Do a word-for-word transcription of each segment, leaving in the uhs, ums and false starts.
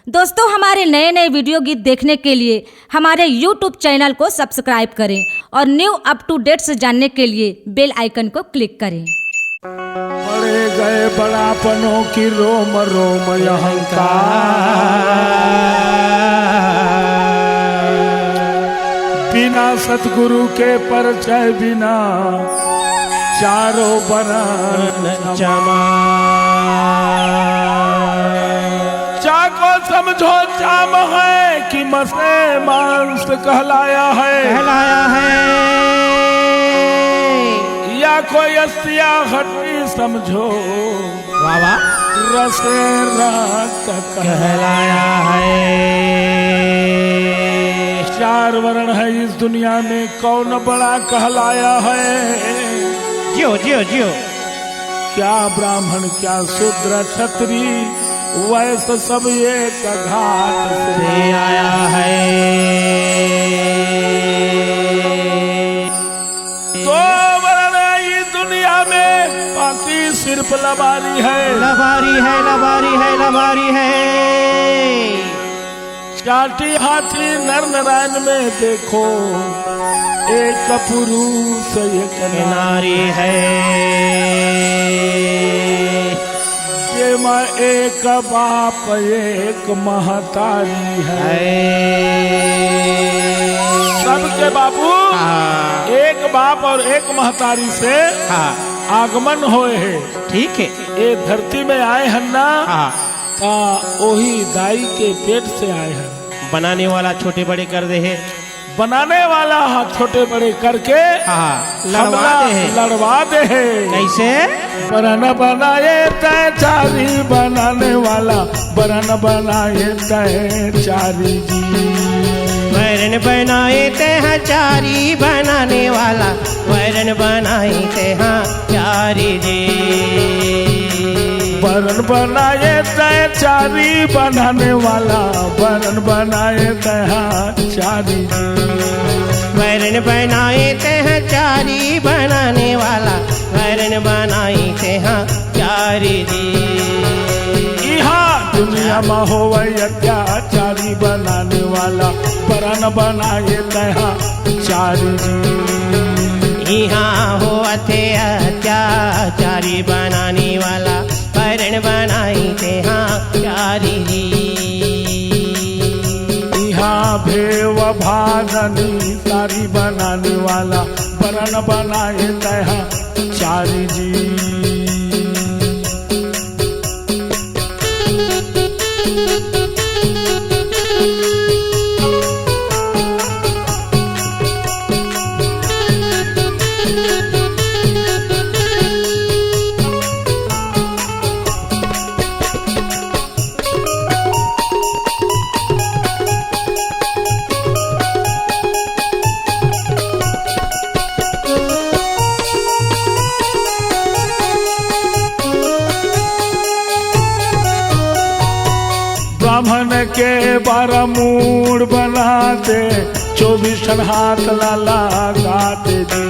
दोस्तों, हमारे नए नए वीडियो गीत देखने के लिए हमारे YouTube चैनल को सब्सक्राइब करें और न्यू अप टू डेट से जानने के लिए बेल आइकन को क्लिक करें। पड़े गए बड़ापनों की रोम रोम अहंकार। बिना सतगुरु के परिचय बिना चारों बरन चमा। चाको समझो चाम है कि मसे मांस कहलाया है। कहलाया है। या कोई अस्तिया हड्डी समझो, वाह वाह। रसे रक्त कहलाया। कहलाया है। चार वर्ण है इस दुनिया में, कौन बड़ा कहलाया है? जियो जियो जियो। क्या ब्राह्मण, क्या शूद्र, क्षत्रिय, वैश्य, सब एक घाट से। से आया है। दो वर्ण है इस दुनिया में, बाकी सिर्फ लबारी है। लबारी है, लबारी है, लबारी है। चाटी हाथी नर नारायण में देखो, एक पुरुष एक ये नारी है। जेमा एक बाप एक महतारी है। है। सबके बाबू हाँ, एक बाप और एक महतारी से हाँ, आगमन होए है। ठीक है। ये धरती में आए हन ना, हाँ, ता ओही दाई के पेट से आए हन। बनाने वाला छोटे बड़े कर दे है। बनाने वाला हा छोटे बड़े करके हाँ, लड़वा हमला दे है। लड़वा दे है। कैसे? बरन बनाए तै चारी बनाने वाला, बरन बनाए तै चारी जी। वैरन बनाए ते हैं चारी बनाने वाला, वैरन बनाए ते हैं चारी जी। बरन बनाए तै चारी बनाने वाला, बरन बनाए तै चारी जी। वैरन बनाए ते हैं चारी बनाने वाला, वैरन बनाए ते हैं चारी जी। इहाँ दुनिया में होवे अत्याचारी बनाने वाला, बरन बनाए तै चारी जी। इहाँ होवथे अत्याचारी बनाने वाला, वैरन बनाए ते हैं चारी जी। इहाँ भेव भादनी सारी बनाने वाला, बरन बनाए तै चारी जी। ब्राह्मण के बारह मूड़ बनाते, चौबीस ठन हाथ ला लगाते जी।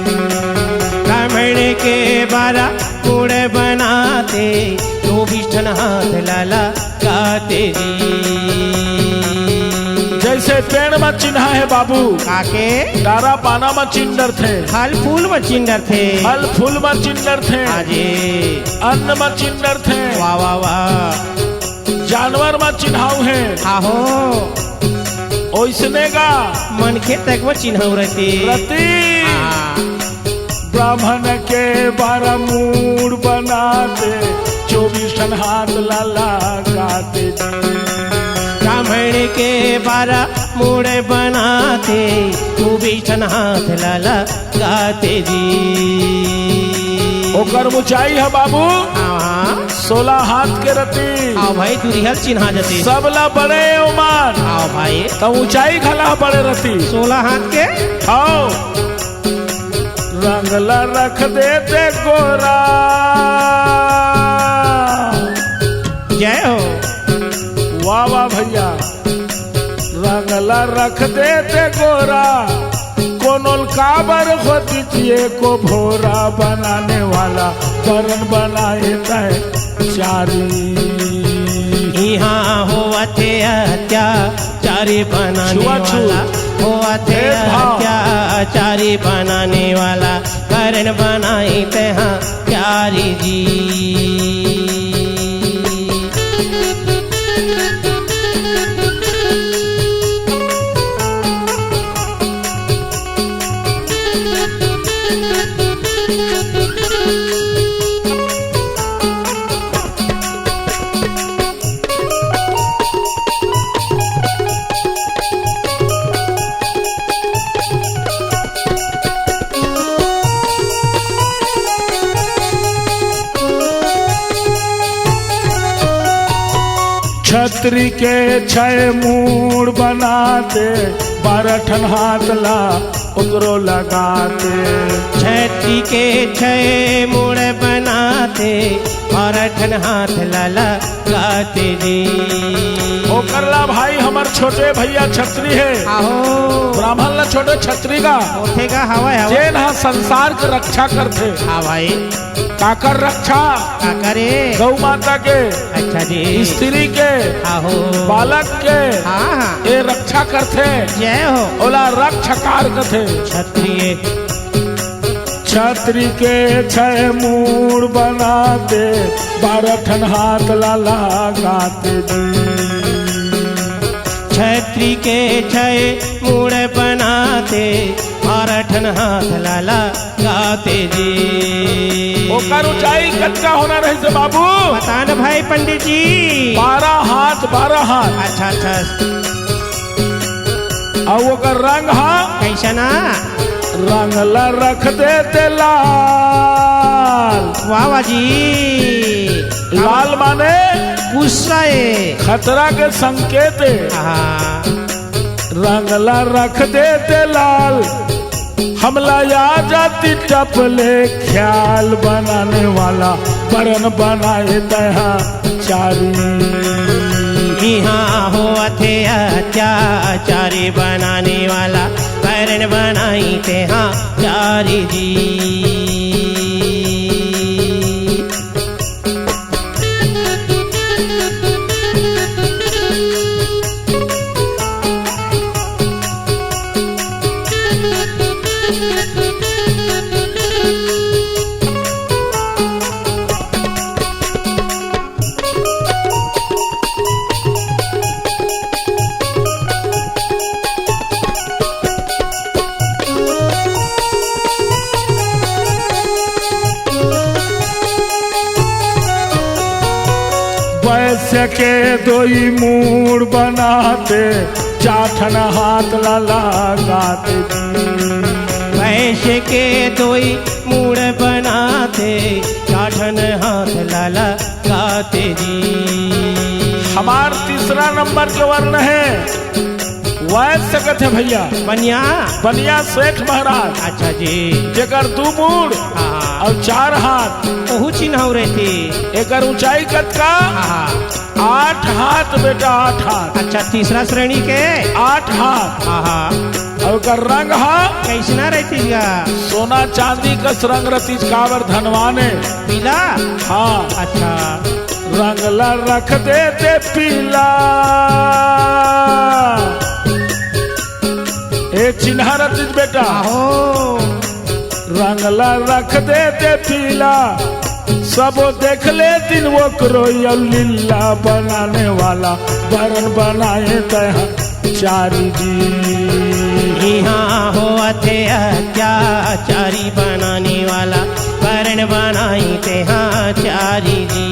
ब्राह्मण के बारह मूड़ बनाते, चौबीस ठन हाथ ला लगाते जी। जैसे पेड़ में चिन्हा है बाबू, काके? डारा पाना में चिन्ह डरथे, फल फूल में चिन्ह डरथे। फल फूल में चिन्ह डरथे, आजे। अन्न में चिन्ह डरथे, वाह वाह वाह। जानवर में चिन्हाऊ है। आहो। ओइसने का मनखे तक में चिन्हाऊ रहती। रति हाँ। ब्राह्मण के बारह मूड़ बनाते, चौबीस ठन हाथ ला लगाते जी। ब्राह्मण के बारह मूड़ बनाते, चौबीस ठन हाथ ला लगाते जी। ओकर ऊंचाई है बाबू हाँ। सोलह हाथ के रति। आओ भाई, दुरिहल चिन्हा जते। सबला बड़े ओमान आओ भाई। त ऊंचाई घला बड़े रति। सोलह हाथ के। आओ रंगला रख देते गोरा। जय हो। वाह वाह भैया। रंगला रख देते गोरा, कोनोल काबर होती जिए को भोरा बनाने वाला, बरन बनाए तै चारी। यहाँ होवत हे अत्याचारी बनाने छुआछूत। वाला, होवत हे भेदभाव। अत्याचारी बनाने वाला, बरन बनाई तेहा चारी जी। छतरी के छै मूड़ बनाते, बारह ठन हाथ ला ओकरो लगाते। छतरी के छै मूड़ बनाते, बारह ठन हाथ ला लगाते जी। ओकर ला भाई हमर छोटे भैया छतरी हे। आहो। ब्राह्मण ला छोटे छतरी का। ओठे का हवय, हवय। जेन ह संसार के रक्षा करथे। हाँ भाई। काकर रक्षा? काकर ए? गौ माता के, अच्छा जी। स्त्री के, आहो। बालक के, हाँ, हाँ। ए रक्षा करथे। जय हो। ओला रक्षकार कथे। क्षत्रिय। छतरी के छै मूड़ बनाते, बारह ठन हाथ ला लगाते जी। छतरी के छै मूड़ बनाते, बारह ठन हाथ ला लगाते जी। ओकर ऊंचाई कतका होना रहिस बाबू? बता न भाई पंडित जी। बारह हाथ, बारह हाथ। अच्छा, अच्छा। अउ ओकर रंग हा? कइसना? रंग ला रख देते लाल। वाह, वाह जी। लाल माने? गुस्सा ए। खतरा के संकेत ए। हाँ। रंग ला रख देते लाल, हमला आ जाती टपले ख्याल बनाने वाला, बरन बनाए तेहा चारी। इहाँ होवत हे अत्याचारी बनाने वाला, बरन बनाई तेहा चारी जी। वैश्य के दोई मूड़ बनाते, चार ठन हाथ ला लगाते जी। वैश्य के दोई मूड़ बनाते, चार ठन हाथ ला लगाते जी। हमार तीसरा नंबर के वर्ण हे वैश्य कथे भैया। बनिया? बनिया सेठ महाराज। अच्छा जी। जेकर दू मूड़ हाँ। अउ चार हाथ। ओहू चिन्हाऊ रहिथे। एकर ऊंचाई कतका? हाँ। आठ हाथ बेटा, आठ हाथ। अच्छा, तीसरा श्रेणी के? आठ हाथ। हाँ, हाँ। अउ एकर रंग हा? कइसना रहिथे गा? सोना चांदी कस रंग रहिथे, काबर धनवान ए। पीला? हाँ। अच्छा। रंग ला रख देते पीला। ए चिन्हा रहिथे बेटा। आहो। रंग ला रख देते पीला, सबो देख लेतिन ओकरो, अउ लीला बनाने वाला, बरन बनाए तेहा चारी जी। इहाँ होवत हे अत्याचारी बनाने वाला, बरन बनाई तेहा चारी जी।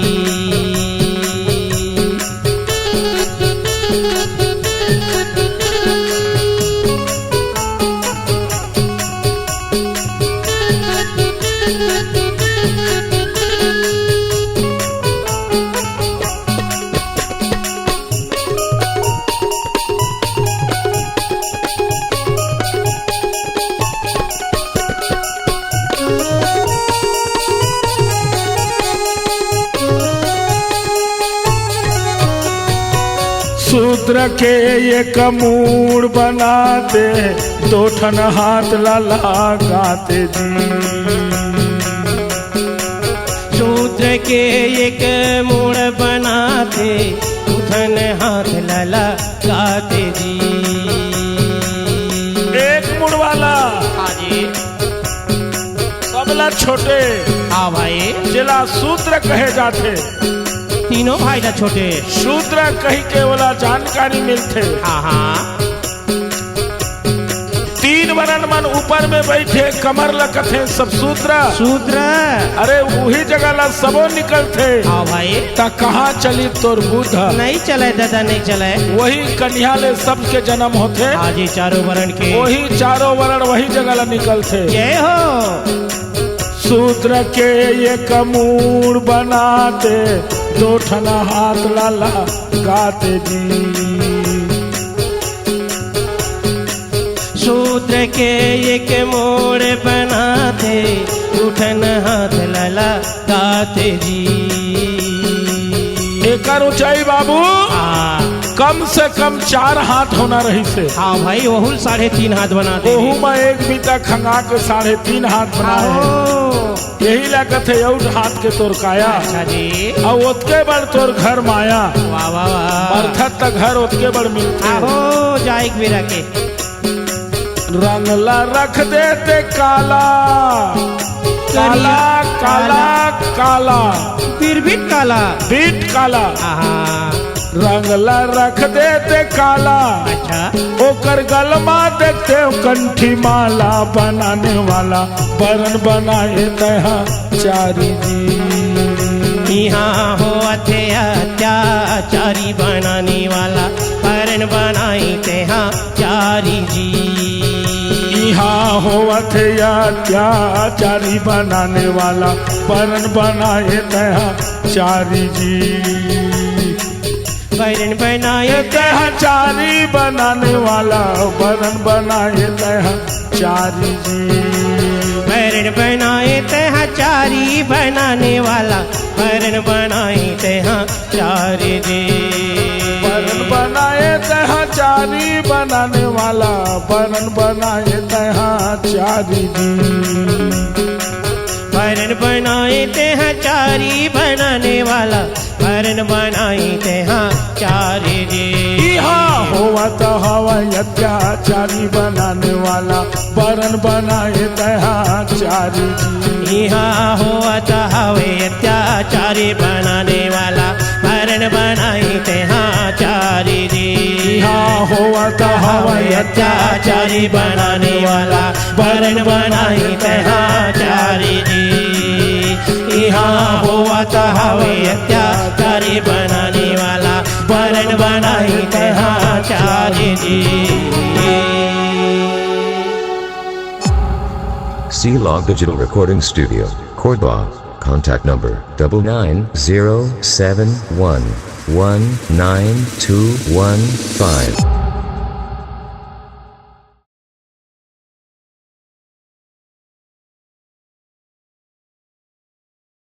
शूद्र के एक मूड़ बनाते, दो ठन हाथ ला लगाते जी। शूद्र के एक मूड़ बनाते, दू तन हाथ ला लगाते जी। एक मुड़ वाला। हाँ जी। सबला छोटे। हाँ भाई। जेला शूद्र कहे जाथे। तीनों भाई ला छोटे। शूद्र कहि के ओला जानकारी मिलथे। हाँ, हाँ। तीन वरण मन ऊपर में बैठे, कमर ल कथे सब शूद्र। शूद्र। अरे, उही जगह ला सबो निकलथे। हाँ भाई। त कहाँ चली तोर बुद्ध? नहीं चले दादा, नहीं चले। वही कन्या ले सबके जन्म होथे। हाँ जी, चारों वरण के। वही चारों वरण वही जगह ला निकलथे। जय हो। शूद्र के एक मूड़ बनाते, दो ठन हाथ ला लगाते जी। शूद्र के एक मूड़ बनाते, दो ठन हाथ ला लगाते जी। एकर ऊंचाई बाबू, हाँ। कम से कम चार हाथ होना रहिसे। हाँ भाई, ओहू ल साढ़े तीन हाथ बना दे। ओहू म एक बीता खंगा के साढ़े तीन हाथ बनाए हे। आहो। यही ला कथे, अउ हाथ के तोर काया। अच्छा जी। अउ ओतके बड़ तोर घर माया। वाह, वाह, वाह। अर्थात त घर ओतके बड़ मिलथे। आहो, जाए एक बेरा के। रंग ला रख देते काला, काला, करिया, काला, काला। काला। बिरबिट काला। बिट काला। आहा। रंग ला रख देते काला। अच्छा। ओकर गल मा देखते हो कंठी माला, बनाने वाला बरन बनाए तैहा चारी जी। इहाँ होवत हे अत्याचारी, बनाने वाला बरन बनाए तैहा चारी जी। इहाँ होवत हे अत्याचारी, बनाने वाला बरन बनाए तैहा चारी जी। बरन बनाए तैहा चारी, बनाने वाला बरन बनाए तैहा चारी जी। बरन बनाए तैहा चारी, बनाने वाला बरन बनाए तैहा चारी जी। बरन बनाए तैहा चारी, बनाने वाला बरन बनाए तैहा चारी जी। बरन बनाए तैहा चारी, बनाने वाला बरन बनाए तैहा चारी जी। इहाँ होवत हवय अत्याचारी, बनाने वाला बरन बनाए तैहा चारी जी। इहाँ होवत हवय अत्याचारी, बनाने वाला बरन बनाए तैहा चारी जी। इहाँ होवत हवय अत्याचारी, बनाने वाला बरन बनाए तैहा चारी जी। इहाँ होवत हवय अत्याचारी, बनाने वाला बरन बनाए तैहा चारी जी। C Log Digital Recording Studio, Korba. Contact number double nine zero seven one one nine two one five.